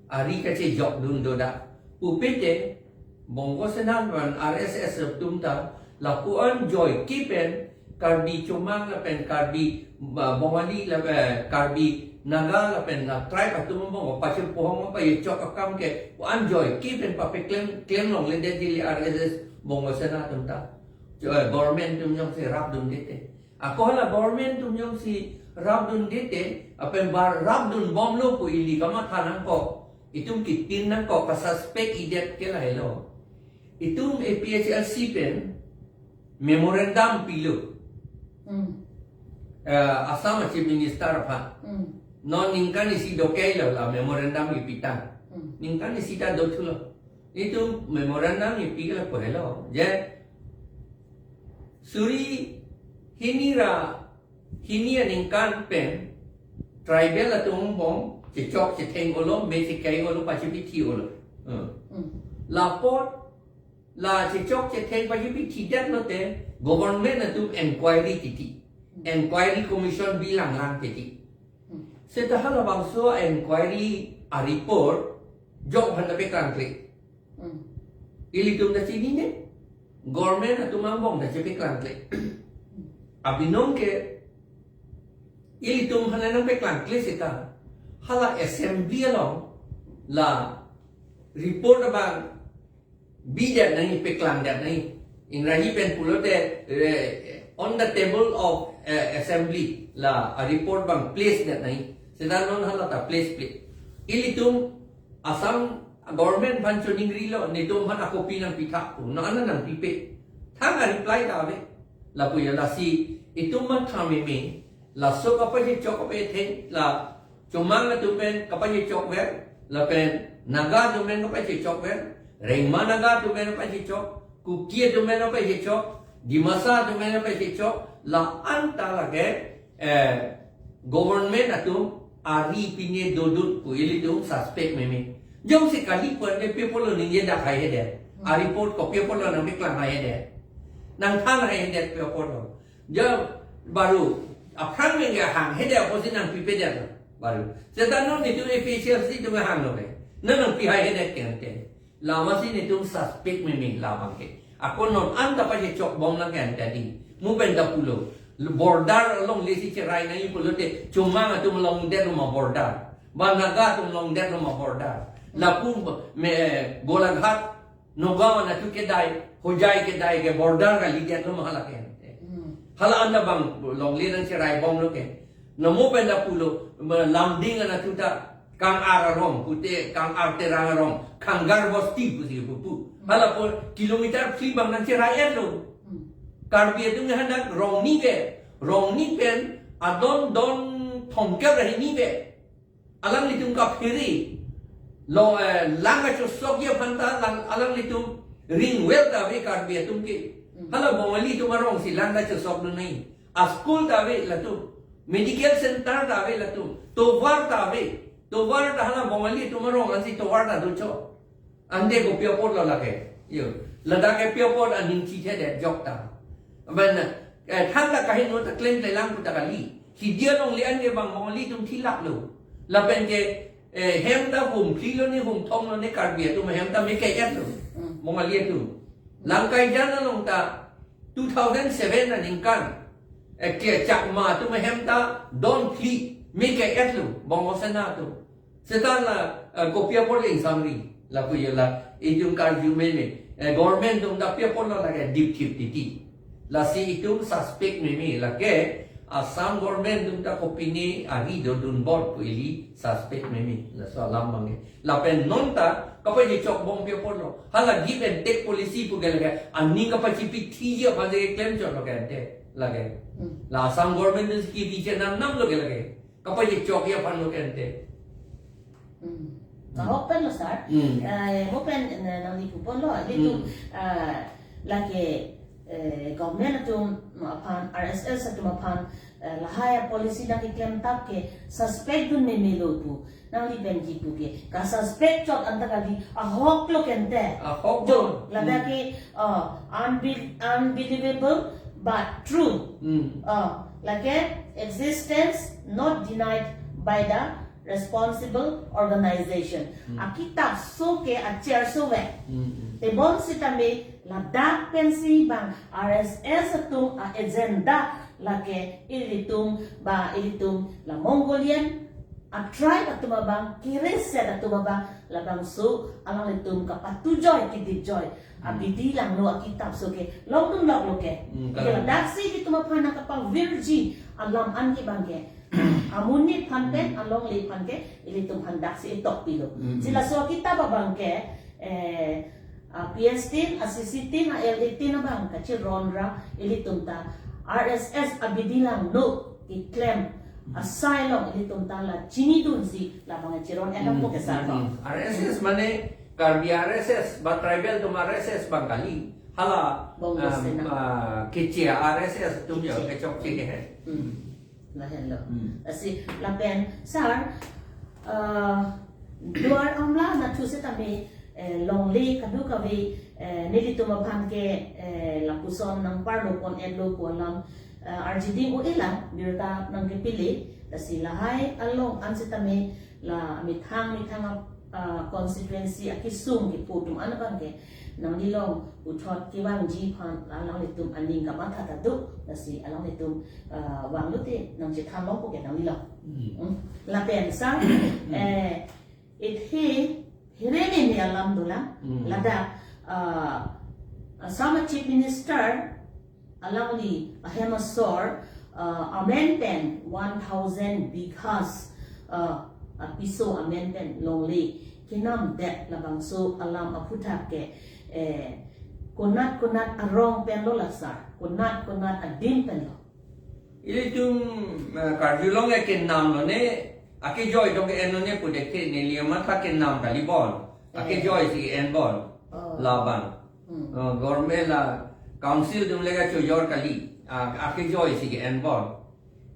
Ari kachejokdun dodak. Pupe te, Bongo Sena pen R S S atum ta lapu-an joike pen Karbi Chomang lapen Karbi, ba, Bongali lapen Karbi Naga lapen la tribe atum abang pachun pohong pachechok akam ke pu-an joike pen papeklem, klem longledet dili R S S Bongo Sena atum ta. Jo, eh, government atum jongsi rapdunde te. Ako hala government atum jongsi rapdunde te, lapen ba rapdun bomlo pu ili kamatha nangkok. Itum kitin nangkok, kasuspect idet ke lahelo. Itum A P H L C pen memorandum pilo. Hmm. Eh, Assam Chief Minister aphan. Hmm. Non ningkan isi dokei lo la memorandum ipitang. Hmm. Ningkan isi ta dothulo. Itum memorandum ipi ke lapu helo. Je suri hini ra hini aningkan pen tribal atum angbong chechok chetheng olo, me chekai olo, pachipithi olo. Hmm. Hmm. Lapot la chechok chetheng pachipithi det lote government atum inquiry titi. Inquiry commission bilang lang titi. Hmm. Seta halabangso inquiry a report jok aphan ta peklangkle. Hmm. Ilitum ta chinine. Government atum angbong ta chepeklangkle. Abinong ke ilitum aphan nangpeklangkle seta hala assembly along la report abang bidet nangji, peklangdet nangji. Ingraji pen pulote, eh, on the table of, eh, assembly la a report abang place det nangji. Seta non hala ta place place. Ilitum Assam government aphan choningrilo, netum aphan a copy nangpitha pu. Non ana nangpipe. Thang a reply ta ave. Lapu ya lasi itum matha meme. Laso kapachechok kapetheng la Chomang atum pen kapachechok ver, lapen Naga atum pen kapachechok ver, Rengma Naga atum pen kapachechok, Kuki atum pen kapachechok, Dimasa atum pen kapachechok, la anta lake, eh, government atum ari pine dodun pu ilitum suspect meme. Jongsi kali pu ante pi apotlo ningjedak haihedet. A report kopi apotlo nangpeklang haihedet. Nangthan haihedet pi apotlo. Ja baru, aphrang mengge hanghedet apotsi nangpipedet lo. Baru. Seta non netum A P H L C atum hanglo ke. Non nangpi haihedet ke ante. Lama si netum suspect meme labang ke. Ako non anta pachechok bom nang ke ante di. Mo pen ta pulo. Border alongle si cherai nangji pulote Chomang atum longdet lo ma border. Ba Naga atum longdet lo ma border. Lapu me Golaghat Nagaon anatthu kedai, Hojai kedai ke border kalidetlo ma hala ke ante. Hmm. Hala anta bang longle nangcherai bomlo ke. Namo pen ta pulo, ma Lumding anatthu ta Kangar arong, pute Kangar Terang arong, Kangar Bosti pusi pupu. Hala pu kilometer phli bang nangcherai-etlo. Hmm. Karbi atum ke hadak Rongni ke, Rongni pen adon don thomkep ra hini ke. Alanglitum kaphere. Lo, eh, lang kachosokji aphan ta lang, alanglitum ring well ta ave Karbi atum ke. Hmm. Hala Bongali atum arong si lang kachosokdun nangji. A school ta ave latum. Medical center ta ave latum. Tovar ta ave. Tovar ta hala Bongali atum arong ansi tovar ta dochot. Ante kopi apotlo lake. Yo. Ladak ke pi apot aning chithedet jok ta. Aban, eh, than ta kaheno ta klemkle lang pu ta kali. Hidi alongle anke bang Bongali atum thilaklo. Lapen ke, eh, hem ta hum phli lo ne hum thom lo ne Karbi atum hem ta me ke-etlo. Hmm. Bongali atum. Langkaijan along ta two thousand seven aningkan. Eh, ke Chakma atum hem ta don phli me ke-etlo. Bongo Sena atum. Seta la, eh, kopi apot le ingsamri, lapu yo la, itum karju meme, eh, government atum ta pi apotlo lake dipthip titi. Lasi itum suspect meme lake, Assam government atum ta kopine ari dodun bor pu ili suspect meme, laso alam abang ke. Lapen non ta kapachechok bom pi apotlo. Hala give and take policy pu ke lake, aning kapachipithiji aphan si keklem chotlo ke ante lake. Hmm. La Assam government atum si kipi chenam namlo ke lake. Kapachechokji aphan lo ke ante. Hmm. Ahok pen lo, sir. Hmm. Eh, mo pen, eh, nangli puponlo, ilitum, Hmm. eh, lake, eh, government atum aphan, R S S atum aphan, eh, lahai policy nangkeklem tap ke suspect dun memelo pu. Nangli pen kipu ke, kasuspect chot anta kali, ahok lo ke ante. Ahok Jo, lo. Ladak Hmm. ke, uh, unbe-, unbelievable but true. Hmm. Uh, lake existence not denied by the responsible organization. Hmm. Akitap so ke acher so ve. Hmm, hmm. Tebon sitame ladak pensi bang R S S atum a-agenda lake ilitum ba ilitum la Mongolian a-tribe atum abang, kiriset atum abang, labangso alanglitum kapatujoi kidipjoi abidi langno akitap so ke longdun lok lo ke. Hmm, Ke kalang. Ladaksi ilitum aphan nangkapavirji alam an ke abang ke. Amonit aphan pen, Hmm. alongle aphan ke, ilitum aphan daksi etok pilo. Hmm, Si hmm. laso akitap abang ke, eh, a-P S tin, a-C C tin, a-L A tin abang kachiron ra, ilitum ta R S S abidi langno keklem asai along ilitum ta la chinidunsi labang chiron enak Hmm, po ke sar hmm, bang. hmm. R S S mane Karbi R S S, ba tribal atum R S S bang kali. Hala, Bongo um, Sena. uh, kechia R S S atum jo Kechia. kechokche ke he. Hmm. Lahenlo. Hmm. Lasi lapen, sir, uh, Duar Amla nathu sitame, eh, longle kadokave, eh, nelitum aphan ke, eh, lapuson nangparlo pon-etlo pu alam, eh, arjiding o elang, birta nangkepile, lasi lahai along an sitame, la methang methang ap-, ah, constituency akesung kepu atum an abang ke, nangli along puthot kevangji aphan alanglitum aning kamatha ta do, lasi alanglitum, ah, vanglote nangchethan longpo ke nangli along. Hmm. Hmm. Lapen sir, Hmm. eh, it he, here ni ni alam dolang, Hmm. ladak, ah, Assam Chief Minister alangli ahem asor, ah, amen pen one thousand bighas, ah, apiso amen pen longle kenamdet labangso alam aphuthak ke, eh, konat konat arong pen lo la sir, konat konat adim pen lo. Ilitum, eh, karjulong ke kenam lone, akejoi dong ke en lone pu dekthe, neli amatha kenam kali bon. Eh. Akejoi si en bon. Oh. Labang. Hmm. Uh, government la council atum le kachojor kali. Ah, akejoi si ke-en bon.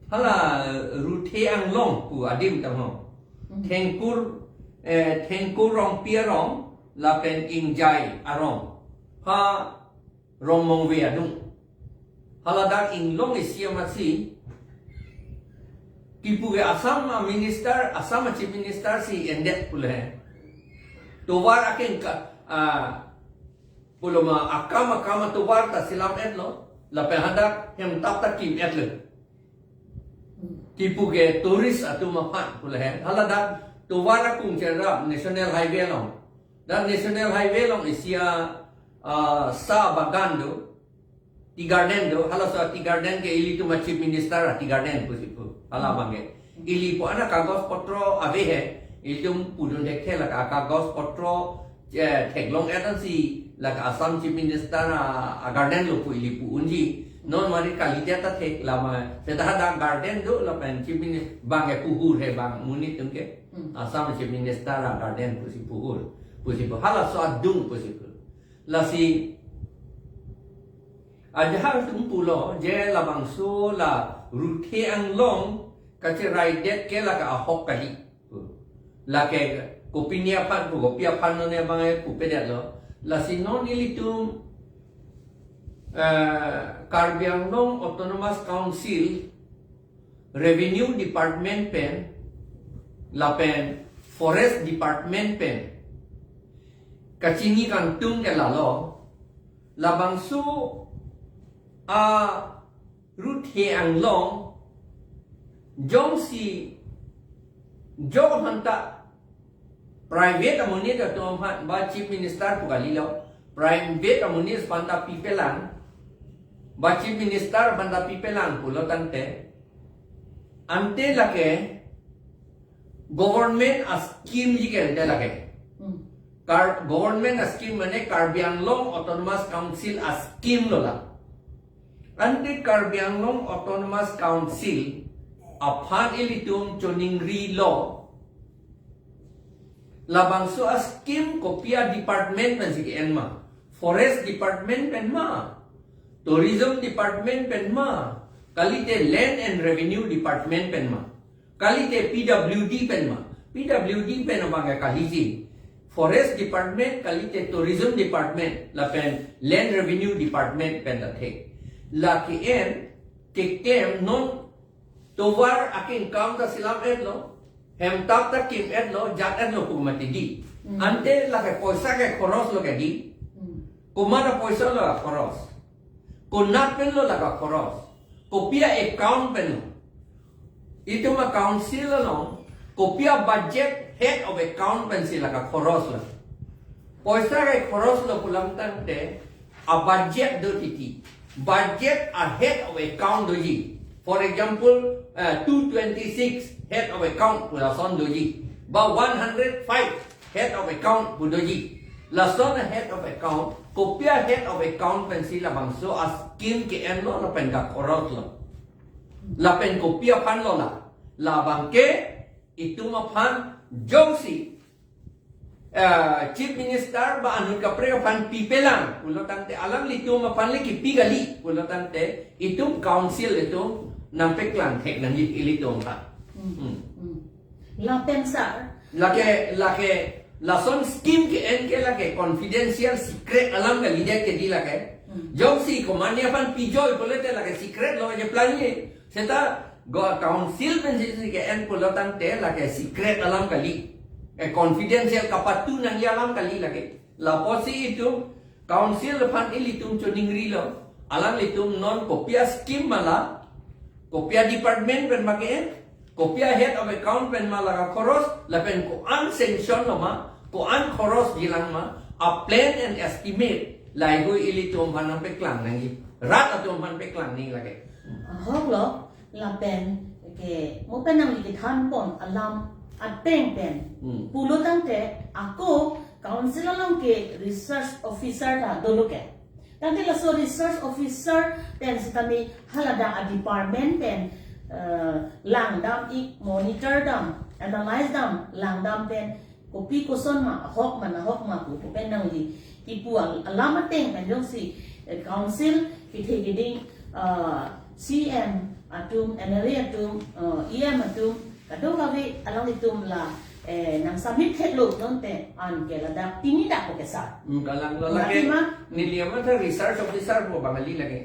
Hala, uh, Ruthe Anglong pu adim tangho. Hmm. Thengkur, eh, Thengkur Rongpi arong, lapen Ingjai arong. Ha Rongmongve adung. Haladak inglong isi amatsi kipu ke Assam a-minister, Assam a-chief minister si endet pule. Tovar akeng ka, ah, puloma akam akam atovar ta selam-etlo, lapen hadak hemtap ta kim-etlo. Kipu ke tourist atum aphan pule. Haladak tovar akung cherap National Highway along. Dak National Highway along isi a, ah, sa bagan do. Tea garden do, halaso tea garden ke ilitum a-chief minister a-tea garden pusi pu. Hala abang ke. Ili pu ana kagos potro ave he, ilitum pudun thekthe lake kagos potro, eh, theklong-et ansi lake Assam chief minister a, a-garden lo pu ili pu unji. Non mari kalidet ta thek lama, seta hadak garden do lapen chief minister abang ke puhur he bang monit atum ke. Hmm. Assam chief minister a-garden pusi puhur. Pusi pu halaso adung pusi pu. Lasi ajahak atum pulo je labangso la Ruthe Anglong kacheraidet ke lake ahok kali. Lake kopine aphan pu kopi aphan lone abang pupedetlo. Lasi non ilitum, eh, Karbi Anglong Autonomous Council Revenue Department pen lapen Forest Department pen kachini kangtung ke lalo, labangso a-Ruthe Anglong jongsi jok hanta private amonit atum aphan ba chief minister pu kalilo, private amonit aphan ta pipelang, ba chief minister aphan ta pipelang pulo tangte, Ante lake government a-scheme ji ke ante lake. Hmm. Kar government a-scheme mane Karbi Anglong Autonomous Council a-scheme lo la. Ante Karbi Anglong Autonomous Council aphan ilitum choningrilo. Labangso a-scheme kopi a-department pensi ke-en ma? Forest Department pen ma? Tourism Department pen ma? Kalite Land and Revenue Department pen ma? Kalite P W D pen ma? P W D pen abang ke kaliji. Forest Department, kalite Tourism Department, lapen Land Revenue Department pen ta thek. Lake en keklem non tovar akengkam ta selam-etlo, hemtap ta kim-etlo, jat-etlo pu mati di. Hmm. Ante lake poisa ke khoros lo ke di. Hmm. Komat a poisa lo la khoros? Konat pen lo la ka khoros? Kopi a-account pen lo? Itum a-council along kopi a-budget head of account pensi la ka khoros lo? Poisa ke khoros lo pulang tangte a-budget do titi. Budget a-head of account doji. For example, uh, two twenty-six head of account pu lason doji. Ba one hundred five head of account pu doji. Lason a-head of account, kopi a-head of account pensi labangso a-scheme ke-en lo lapen ka khoros lo? Lapen kopi aphan lo la? Labang ke itum aphan jongsi, eh, Chief Minister ba anut kaprek aphan pipelang pulo tangte alanglitum aphan le kipi kali pulo tangte itum council itum nangpeklang thek nangji ilitum aphan. Hmm. Hmm. Hmm. Lapen sir. Lake, lake, lason scheme ke-en ke lake confidential secret alam kalidet ke di lake. Hmm. Jongsi komatne aphan pijoi pulote lake secret lo je plan ye. Seta go council pensi ke-en pulo tangte lake secret alam kali. Eh, confidential kapatu nangji alam kali lake. Lapusi itum council aphan ilitum choningrilo. Alanglitum non kopi a-scheme ma la, kopi a-department pen ma ke-en, kopi a-head of account pen ma la ka khoros, lapen ko-an sanction lo ma, ko-an khoros jilang ma, a-plan and estimate, lahai hui ilitum aphan nangpeklang nangji. Rat atum aphan peklang nangji lake. Ahok lo, lapen ke mo pen nangli kethan pon alam ateng pen. Hmm. Pulo tangte ako council along ke research officer ta dolo ke. Tangte laso research officer pen sitame haladang a-department pen, eh, langdam ik, monitor dam, analyze dam, langdam pen kopi koson ma, ahok ma, nahok ma pu, pu pen nangli kipu al-, alam ateng pen jongsi, eh, council kethe keding, eh, C M atum, M L A atum, eh, E M atum, kadokave alanglitum la, eh, nang submit theklo non te an ke ladak pini dak ko ke sir. Hmm, kalang lo Mati lake. Ma? Neli amat ta research officer pu bang kali lake.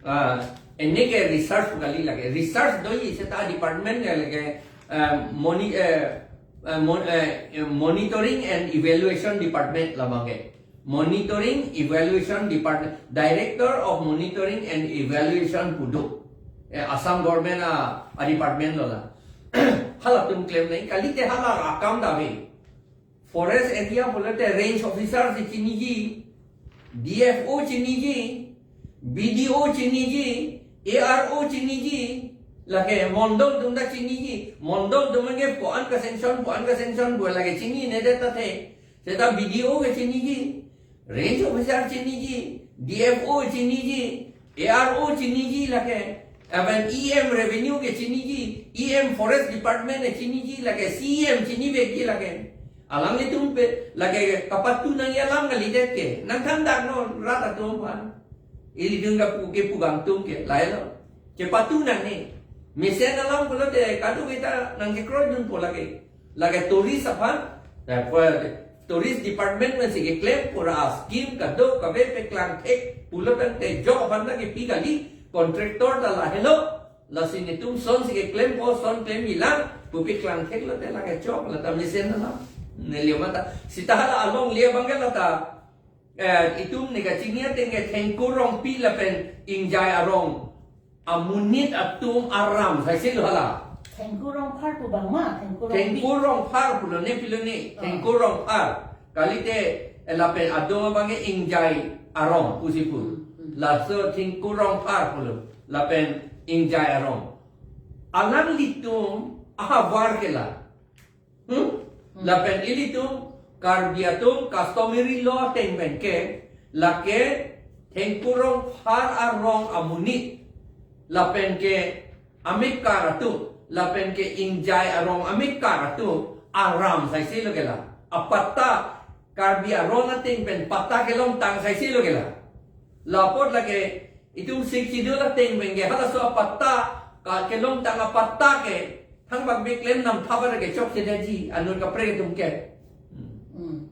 Ah, ene ke research pu kali lake. Research doji seta department ke lake, ah, moni-, eh, eh, mon-, eh, eh, monitoring and evaluation department labang ke. Monitoring Evaluation Department, Director of Monitoring and Evaluation pu do. Eh, Assam Government a, a-department lo la. Halatum klem nai, kalite hala akam dave. Forest area pulote range officer si chiniji, D F O chiniji, B D O chiniji, A R O chiniji, lake mondol atum ta chiniji, mondol atum ke puan ka sanction, puan ka sanction, bu lake chininedet ta the. Seta B D O ke chiniji, range officer chiniji, D F O chiniji, A R O chiniji lake, even E M revenue ke chiniji, E M forest department ke chiniji lake, C E M chinivekji lake. Alanglitum pen lake kapatu nangji alam kalidet ke. Nangthan dak non rat atum aphan. Ilitum kapu kepu kangtung ke, lahelo. Chepatu nangne. Mesen alam pulote kadokave ta nangkekroi dunpo lake. Lake tourist aphan, eh, tourist department pensi keklem pura scheme kadokave peklang thek pulo tangte jok aphan ta kepi kali, contractor ta lahelo, lasi netum son si keklempo, son klemji lang pu peklang thek lote lake chok, lata mesen alam. Neli amat ta, seta hala alongle abang ke lata, eh, itum ne kachini ateng ke Thengkur Rongpi lapen Ingjai arong amonit atum aram, sai si lo hala. Thengkur Rongphar pu bang ma, Thengkur Rongpi. Thengkur Rongphar pulo ne pilo ne, Ah. Thengkur Rongphar. Kalite, eh, lapen adung abang ke Ingjai arong pusi pu. Hmm, hmm. Laso Thengkur Rongphar pulo, lapen Ingjai arong. alanglitum ahavar ke la. Hmm? Lapen ilitum Karbi atum customary law ateng pen ke, lake thengkurong phar arong amonit, lapen ke amekar atum, lapen ke ingjai arong amekar atum aram saisi lo ke la. Apatta, Karbi arong ateng pen patta kelongtang saisi lo ke la. Lapot lake itum Sixth Schedule ateng pen ke halaso apatta ka kelongtang apatta ke thangbak be klem nam thapar ke chokche detji anut kaprek atum ke. Hmm.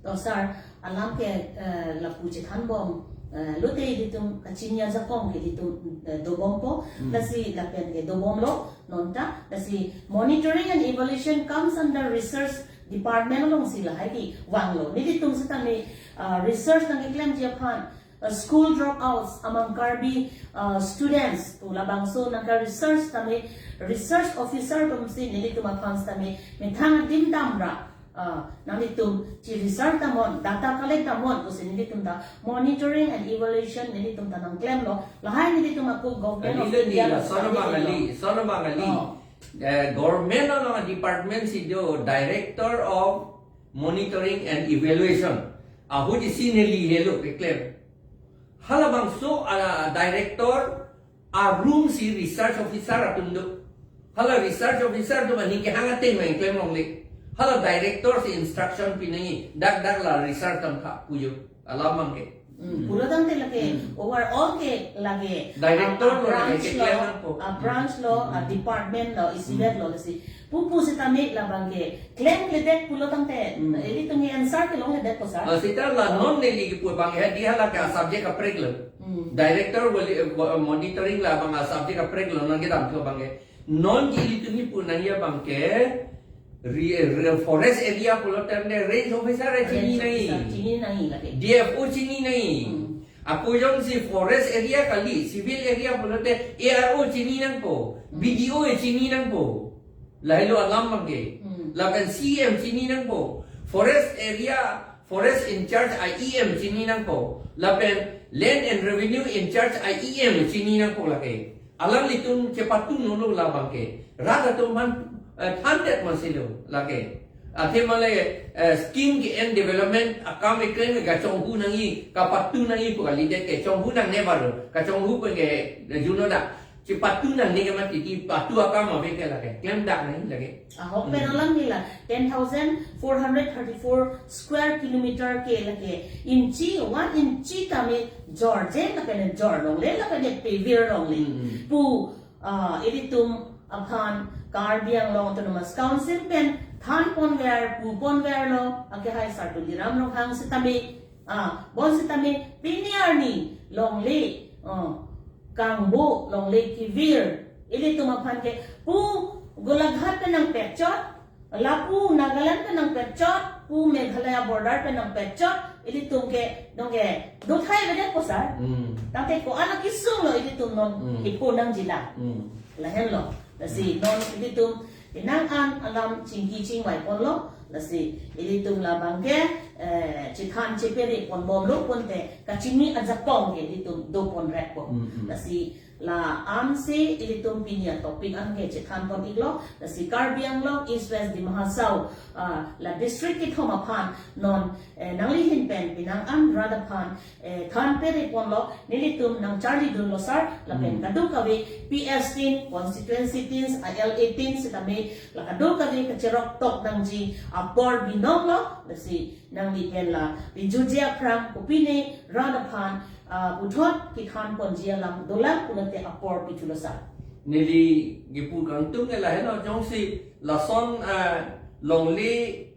To sir, alam ke, eh, lapu chethanbom, eh, lote ilitum kachini ajakong ke ilitum, eh, dobompo, Hmm. lasi lapen ke dobomlo, non ta, lasi monitoring and evaluation comes under research department alongsi lahai kevanglo. Nelitum sitame, ah, research nangkeklemji aphan, uh, school dropouts among Karbi, uh, students pu labangso nangke research tame, research officer atumsi nelitum aphan tame methang adim damra, uh, nanglitum chi research damnon, data collect damnon pusi nelitum ta monitoring and evaluation nelitum ta nangklemlo. Lahai nelitum ako Government of Kali India lagi, lo sono bang kali, sono bang kali. Oh. Eh, government along department si do Director of Monitoring and Evaluation. Ahut isi neli helo keklem. Halabangso, ah, director arum si research officer atum do. Hala research officer atum aning kehang ateng nangklem longle. Hala director si instruction pinangji, dak dak la research damtha pu jo. Alam abang ke. Hmm, pulo tangte lake Hmm. overall ke lake, Director ah, lo lake branch lo, keklem nangpo. ah, branch lo, ah, Hmm. department lo, isi Hmm. lo lasi. Pupu sitame labang ke klemkledet pulo tangte, Hmm. ilitum ke answer kelongledetpo sir. Ah, seta la Oh. non neli kepu abang ke, dei hala ke subject kaprek lo. Hmm. Director wali, eh, monitoring labang a subject kaprek lo, nangkedamthu abang ke. Non ke ilitum kipu nangji abang ke, re-, re-, forest area pulo tangte range officer e chini Range nangji. officer chini nangji lake. D F O chini nangji. Hmm. Ako jongsi forest area kali, civil area pulote A R O chini nangpo, Hmm. B D O e chini nangpo. Lahelo alam abang ke. Hmm. Lapen C E M chini nangpo. Forest area, forest in charge a E M chini nangpo. Lapen land and revenue in charge a E M chini nangpo lake. Alanglitum chepatun-olo labang ke. Rat atum aphan, eh, thandet masilo lake. Athema le, eh, scheme ke-en development akam ekreng kachonghu nangji, kapatun nangji pu kalidet ke, chonghu nangne baru. Kachonghu pen ke, eh, juno dak. Chepatun nangne ke mati, kepatu akam ave ke lake. Klemdak nangji lake. Ahok pen Hmm. alam nila, ten thousand four hundred thirty-four square kilometer ke lake. Inchi, one inchi tame jorje lapen jor longle, lapen pavir longle. Hmm, hmm. Pu, ah, ilitum aphan Karbi Anglong Autonomous Council pen thanponver, puponverlo, akehai Sar Tuliram Ronghang sitame, ah, bonsitame pini arni longle, ah, kangbo longle kevir, ilitum aphan ke pu Golaghat pen nangpekchot, lapu Nagaland pen nangpekchot, pu Meghalaya border pen nangpekchot, ilitum ke nonke dothai avedet po sir. Hmm. Tangte ko-an akesung lo ilitum non Hmm. kipu nangji la. Hmm. Lahenlo. Lasi Hmm. non ilitum penang an alam chingki chingvai ponlo. Lasi ilitum labang ke, eh, chethan chepere ponbomlo pulote kachini ajakong ke ilitum doponrekpo. Hmm, hmm. Lasi la-ansi ilitum pini atopic an ke chethanpon-iklo, lasi Karbi Anglong East West Dima Hasao, ah, la district kethom aphan non, eh, nangli ahin pen penang an rat aphan, eh, thanpere ponlo, nelitum nangcharlidunlo sir, lapen Hmm. kadokave P S tin, constituency tin, a L A tin sitame, la kadokave kacheroktok nangji apor binonglo, lasi nangli pen la pejutji aphrang kopine rat aphan, ah, puthot kethanponji alam dolang pulote apor pithulo sir. Neli kipu kangtung ke lahelo, jongsi lason, ah, longle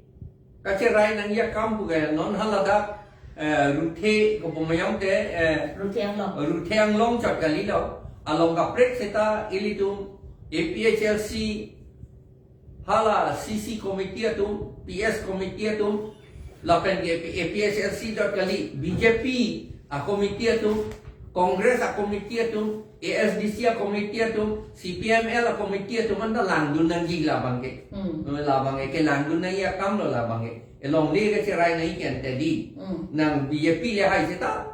kacherai nangji akam pu ke non haladak, eh, Ruthe kopumayam te, eh, Ruthe Anglong. Ruthe Anglong chot kalilo. Along kaprek seta ilitum A P H L C hala C C committee atum, P S committee atum, lapen ke A P H L C dot kali, B J P a committee atum, Congress a committee atum, A S D C a committee atum, C P M L a committee atum anta langdun nangji labang ke. Hmm. Labang ke langdun nangji akam lo labang ke. Alongle kacherai nangji ke ante dei. Hmm. Nang B J P le hai seta,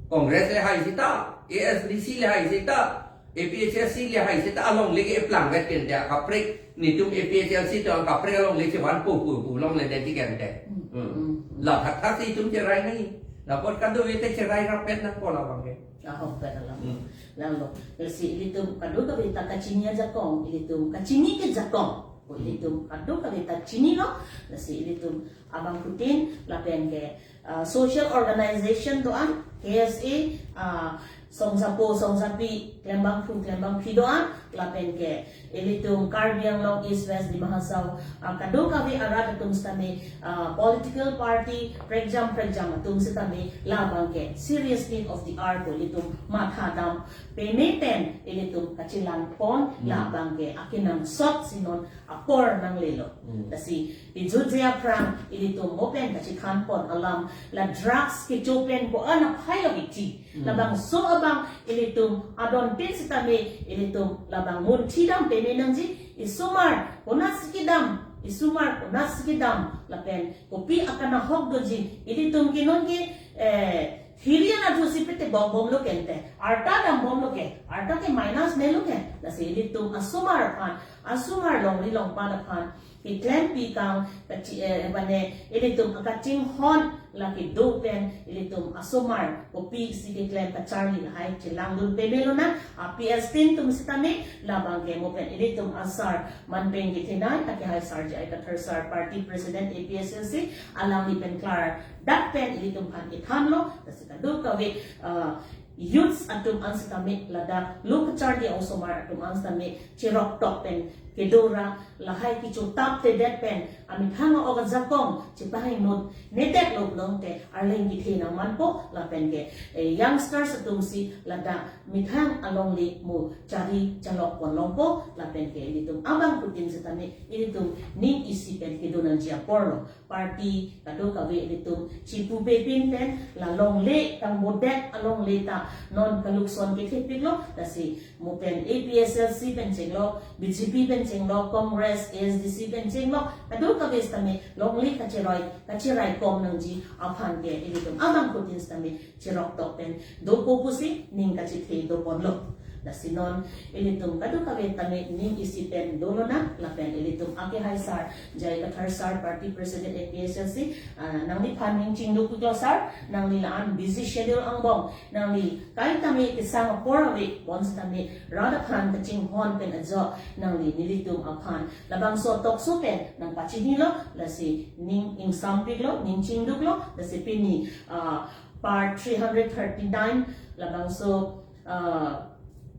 Congress le hai seta, A S D C le hai seta, APHLC le hai seta alongle ke eplang vet pen te akaprek netum APHLC atum akaprek alongle chevan po pu pu longle de tiken te. Hmm. La thakthak si itum cherai nangji. Lapot kadokave te cherai rapet nangpo labang ke. Ahok pen alam. Hmm. Lalo, lasi ilitum kadokave ta kachini ajakong, ilitum kachini kejakong. Ko ilitum kadokave ta chinilo, lasi ilitum abangphutin lapen ke, ah, social organization do-an, KSA, ah, songjapo, songjapi, klembangphu, klembangpi do-an, lapen ke ilitum Karbi Anglong East West Dima Hasao, ah, kadokave arat atum sitame, ah, political party prekjam prekjam atum sitame labang ke serious need of the hour ko ilitum matha dam peme pen ilitum kachelang pon. Hmm. Labang ke akenangsot si non apor nanglelo. Hmm. Lasi pajutji aphrang ilitum mo pen kachethan pon alam, la drugs kecho pen ko-an aphai lo iti. Hmm. Labangso abang ilitum adon pen sitame ilitum labang munthi dam peme nangji, isomar konatsi kedam, isomar konatsi kedam, lapen kopi akanahok doji, ilitum ke non ke, eh, hiri anathu si pete bom bom lo kente, arta dam bom lo ke, arta ke minus ne lo ke, lasi ilitum asomar aphan, asomar longri longpat aphan keklempi kang kachi, eh, mane ilitum akachinghon lake do pen ilitum asomar kopisi keklem kacharli lahai chelangdun peme lonang, a PS team atum sitame labang ke mo pen ilitum asar manpeng kethenei akehai sar J I Kathar sar, party president APHLC, alangli pen klardak pen ilitum aphan kethanlo, lasi kadokave, ah, youths atum an sitame ladak lo kacharli osomar atum an sitame cheroktok pen kedo ra lahai kechotap tedet pen amethang a-ok ajakong chepahingno nedet lo pulote arleng kethe nangmanpo lapen ke, eh, youngsters atum si ladak methang alongle mo chari chalok pon longpo lapen ke ilitum abangphutin sitame ilitum ning isi pen kedo nangji apor lo. Party kadokave ilitum chipu pepin pen la longle kangbodet alongle ta non kalukson kethepiklo, lasi mo pen APHLC pen chenglok, BJP pen chenglok, Congress, ASDC pen chenglok, kadokave sitame longle kacheroi, kacherai kom nangji aphan ke ilitum abangphutin sitame cheroktok pen dopo pusi ning kachethe do ponlo. Lasi non ilitum kadokave tame ning isi pen dolonang lapen ilitum akehai sar J I Kathar sar, party president APHLC, ah, nangliphan ning chingduk piklo sar, nangli la-an busy schedule angbong, nangli kaitame kesang apor ave bonsitame rat aphan kachinghon pen ajok nangli nelitum aphan labangso talk show pen nangpachinilo, lasi ning ingsampiklo, ning chingduklo, lasi pini, ah, part three hundred thirty-nine labangso, ah,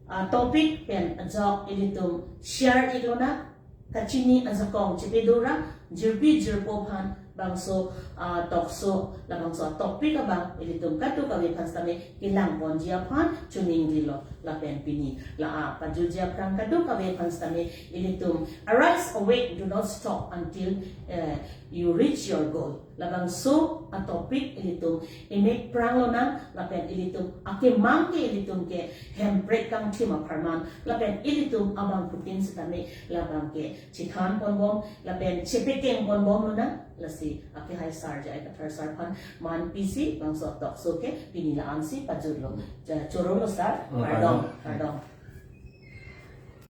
ah, topic pen ajok ilitum share iklonang, kachini ajakong chepedo ra jirpi jirpo aphan bangso, ah, talk show labangso topic abang ilitum kadokave aphan sitame kelang ponji aphan choningrilo lapen pini la-a pajutji aphrang kadokave aphan sitame ilitum arise, awake, do not stop until, eh, you reach your goal. Labangso atopic ilitum imek prang lonang lapen ilitum akemang ke ilitum ke hemprek kangthim apharman lapen ilitum abangphutin sitame labang ke chithan ponbom lapen chepekeng ponbom lonang, lasi akehai sar J I Kathar sar aphan man pisi bangso talk show ke pini la-ansi pajutlo. Ja, chorolo sar, oh, kardom, kardom. Kardom.